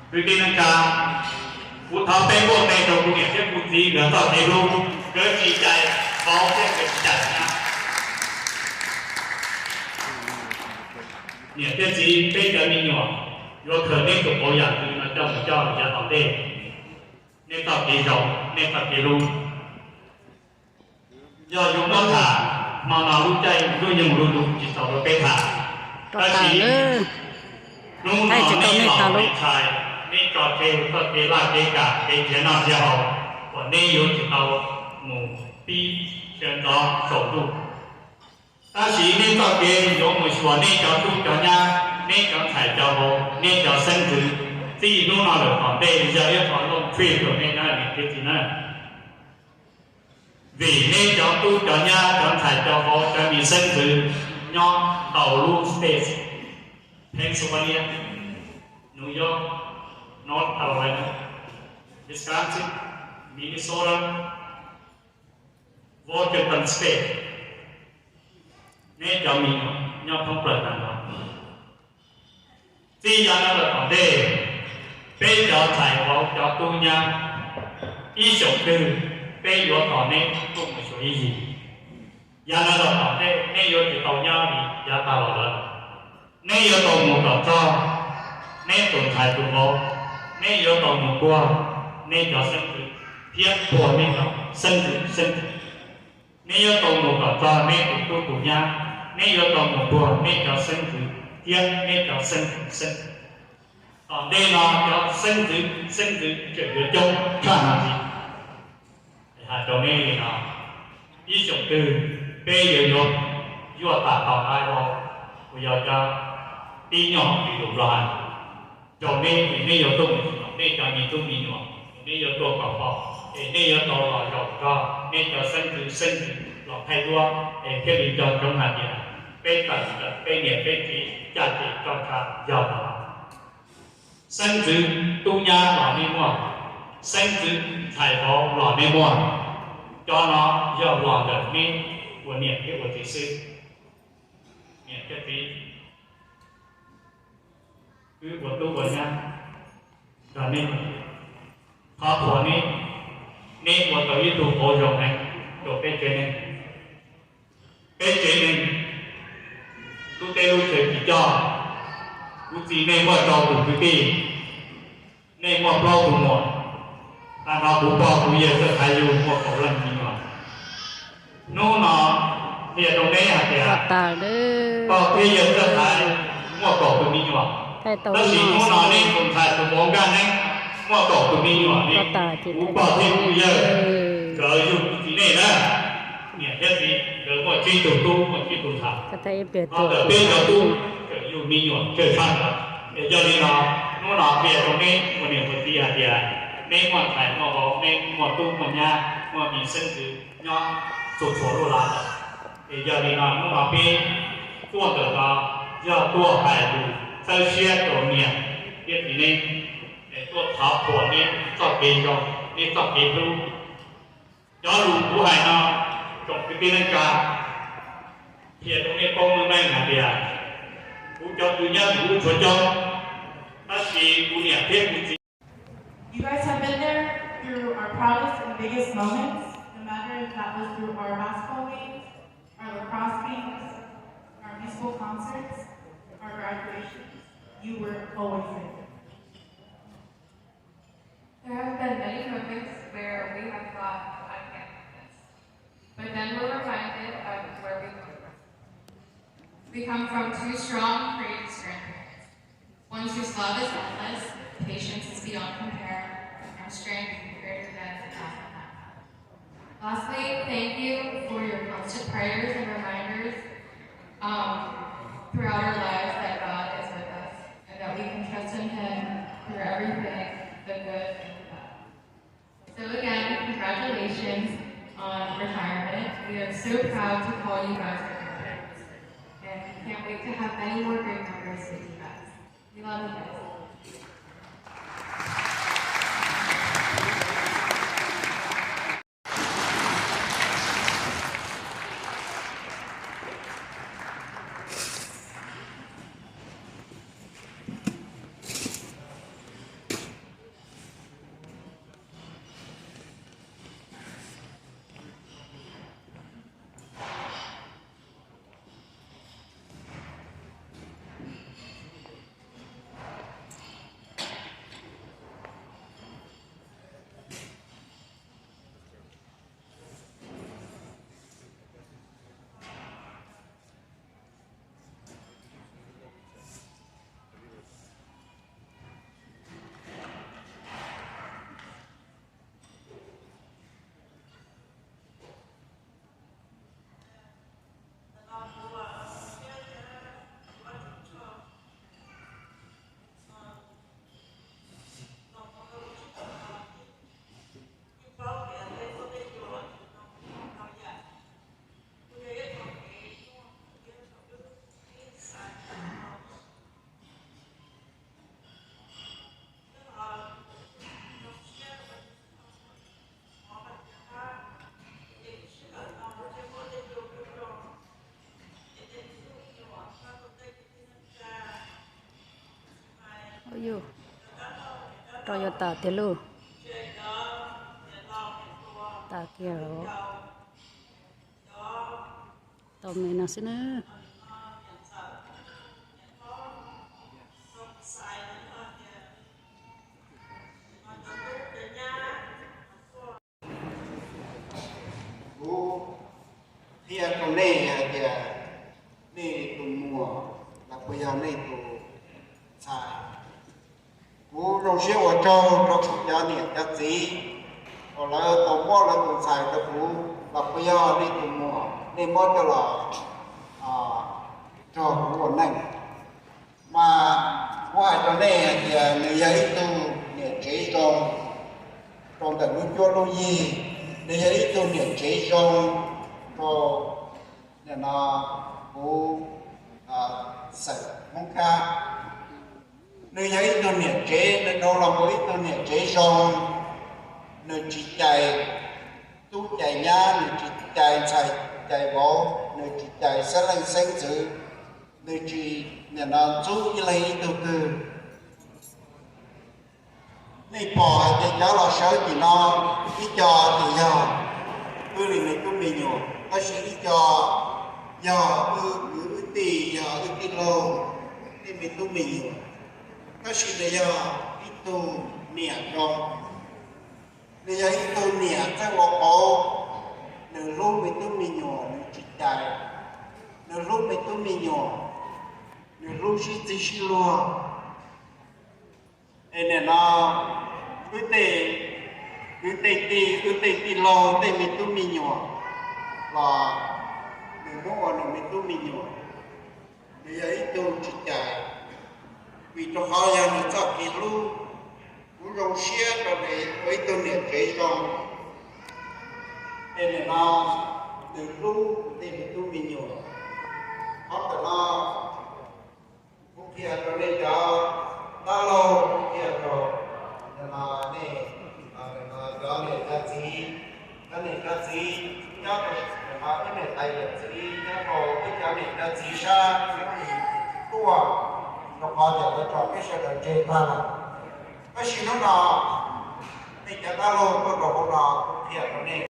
Kwv tij neej tsa, kuv thov peb npuaj tes rau kuv niam thiab kuv txiv nkawd txoj kev hlub, nkawd tsis cais vauv thiab nkawd tsis cais nyab. Niam thiab txiv, peb cov me nyuam yuav khaws neb tus qauv yam ntxwv no coj mus coj yav tom ntej, nej txoj kev zoo, nej txoj kev hlub. Yog yuav muab tham, hmo no lub caij lub nyoog lub ntuj tsis txaus rau peb tham, tab sis hnub no neb los ntshai, neb tso tseg txoj kev laj kev kam kev nrhiav noj nrhiav haus uas neb yuav tsum tau mus pib sawv ntxov tsaus ntuj. Tab sis neb txoj kev yuav mus xyuas neb cov tub cov nyab, neb cov ntxhais cov vauv, neb cov xeeb ntxwv, txij hnub no lawm tom ntej yog ib qho looj tshwj rau neb nab niam thiab txiv na. Vim neb cov tub cov nyab cov ntxhais cov vauv cov me xeeb ntxwv nyob ntau lub state, Pennsylvania, New York, North Carolina, Wisconsin, Minnesota, Washington State, neb cov me nyuam nyob thoob plaws tag nrho. Txij yav no lawm tom ntej, peb cov ntxhais vauv cov tub nyab, ib xyoos twg peb yuav tos neb tuaj mus xyuas ib yig. Yav no lawm tom ntej neb yuav tsis tau nyob li yav tag los lawm. Neb yuav tau mus kom txog neb tus ntxhais tus vauv, neb yuav tau mus puag neb cov xeeb ntxwv thiab puag neb cov xeeb ntxwv xeeb ntxwv. Neb yuav tau mus kom txog neb tus tub tus nyab, neb yuav tau mus puag neb cov xeeb ntxwv thiab neb cov xeeb ntxwv xeeb ntxwv. Tom ntej no cov xeeb ntxwv xeeb ntxwv tseem yuav coob tshaj no ntxiv. Hais rau neb li no, ib xyoos twg peb yuav yuav yuaj tas tau nqaij vauv uas yog cov tib nyuag kis lus Nplog hais rau neb es neb yuav tuaj mus xyuas neb cov me tub me nyuam, neb yuav tuaj kom pom es neb yuav tau los zaum nrog neb cov xeeb ntxwv xeeb ntxwv los thaij duab es thiaj li nco ntsoov hais tias peb tawm ntawm peb niam peb txiv caj ces roj ntsha yog no. Xeeb ntxwv tub nyab los nej muaj, xeeb ntxwv ntxhais vauv los nej muaj, cov no yog los ntawm neb ua niam thiab ua txiv xwb. Niam thiab txiv, wb ua tub ua nyab nrog neb, thov qhuas neb, neb ua tau ib tug qauv zoo heev rau peb tsev neeg. Peb tsev neeg lub teb lub chaw tsis coj, kuv txiv nej muaj rau tus kwv tij, nej muaj plaub tus muam, tag nrho kuv pog kuv yawg txoj thaiv yug muaj kaum leej me nyuam. Hnub no qhia rau neb hais tias pog thiab yawg txoj thaiv muaj kaum tus me nyuam, tab sis hnub no neb tus ntxhais tus vauv Nkaj Neeb muaj kaum tus me nyuam li kuv pog thiab kuv yawg nkawd yug kuv txiv nej na. Niam thiab txiv nkawd muaj tsib tug tub muaj tsib tug ntxhais, ho ntawm peb cov tub tseem yug me nyuam tsawg tshaj ntawd. Es yog li no, hnub no qhia rau neb ua niam ua txiv hais tias neb muaj ntxhais muaj vauv, neb muaj tub muaj nyab muaj me xeeb ntxwv nyob txhua txhua lub lab lawm. Es yog li no hnub no peb tuaj ntawm no yog tuaj hais lus txawb siab rau niam thiab txiv neb, es tuaj thov qhuas neb txoj kev zoo, neb txoj kev hlub. Cov lus kuv hais no, tsoom kwv tij neej tsa, qhia rau nej paub meej meej hais tias kuv cov kwv nyob tus ub tshuav coob, tab sis kuv niam thiab kuv txiv You guys have been there through our proudest and biggest moments, no matter if that was through our basketball games, our lacrosse games, our musical concerts, our graduations. You were always there. There have been many moments where we have thought, "I can't do this." But then we're reminded of where we come from. We come from two strong, creative grandparents, ones whose love is endless, patience is beyond compare, and strength greater than enough. Lastly, thank you for your constant prayers and reminders, um, throughout our lives that God is with us and that we can trust in Him through everything, the good and the bad. So again, congratulations on retirement. We are so proud to call you guys our grandparents, and we can't wait to have many more great memories with you guys. We love you guys. Yuj, rau yuav tas tiag lauj. Tas kiag los. Tau me no xwb na. Kuv qhia rau nej hais tias nej tus muam los puas yog nej tus ntxhais. Kuv zoo siab ua tsaug rau kuv cov niam cov txiv uas lawv tau muab lawv tus ntxhais rau kuv los puas yog nej tus muam, nej muab coj los nrog kuv ua neej. Mas kuv hais rau nej hais tias nws yog ib tug niam tsev zoo rau ntawm lub cuab lub yig, nws yog ib tug niam tsev zoo rau nim no kuv xeem Hmoob Kab. Nws yog ib tug niam tsev, nws dhau los mus ib tug niam tsev zoo, nws tsis cais tub cais nyab, nws tsis cais ntxhais cais vauv, nws tsis cais xeeb leej xeeb ntxwv, nws tsis nim no ntxub ib leeg ib tug twg. Nej pom hais tias cov los sawv tim no ib co ces yog wb li me tub me nyuam, tab sis ib co yog wb kwv wb tij, yog wb tij laug tej me tub me nyuam, tab sis nws yog ib tug niam zoo. Nws yog ib tug niam txawj ua qauv, nws hlub me tub me nyuam, nws tsis cais, nws hlub me tub me nyuam, nws hlub sib txig sib luag. Es nim no wb tej, wb tej tij, wb tej tij laug tej me tub me nyuam los nws muab ua nws me tub me nyuam. Nws yog ib tug tsis cais, vim rau qhov yog nws txoj kev hlub. Kuv zoo siab rau nws ua ib tug niam tsev zoo. Es nim no nws hlub kuv tej me tub me nyuam. Qhov ntawm no kuv qhia rau nej cov dab laug, kuv qhia rau nej, cov niam cov txiv, cov niam cov txiv nyob rau nim no wb niam tais yawm txiv nyob rau wb cov niam cov txiv sab tuaj, rau qhov tias lawv tso peb sawv daws tseg tag lawm. Tab sis hnub no nej cov dab laug tuaj rau hauv no kuv qhia rau nej.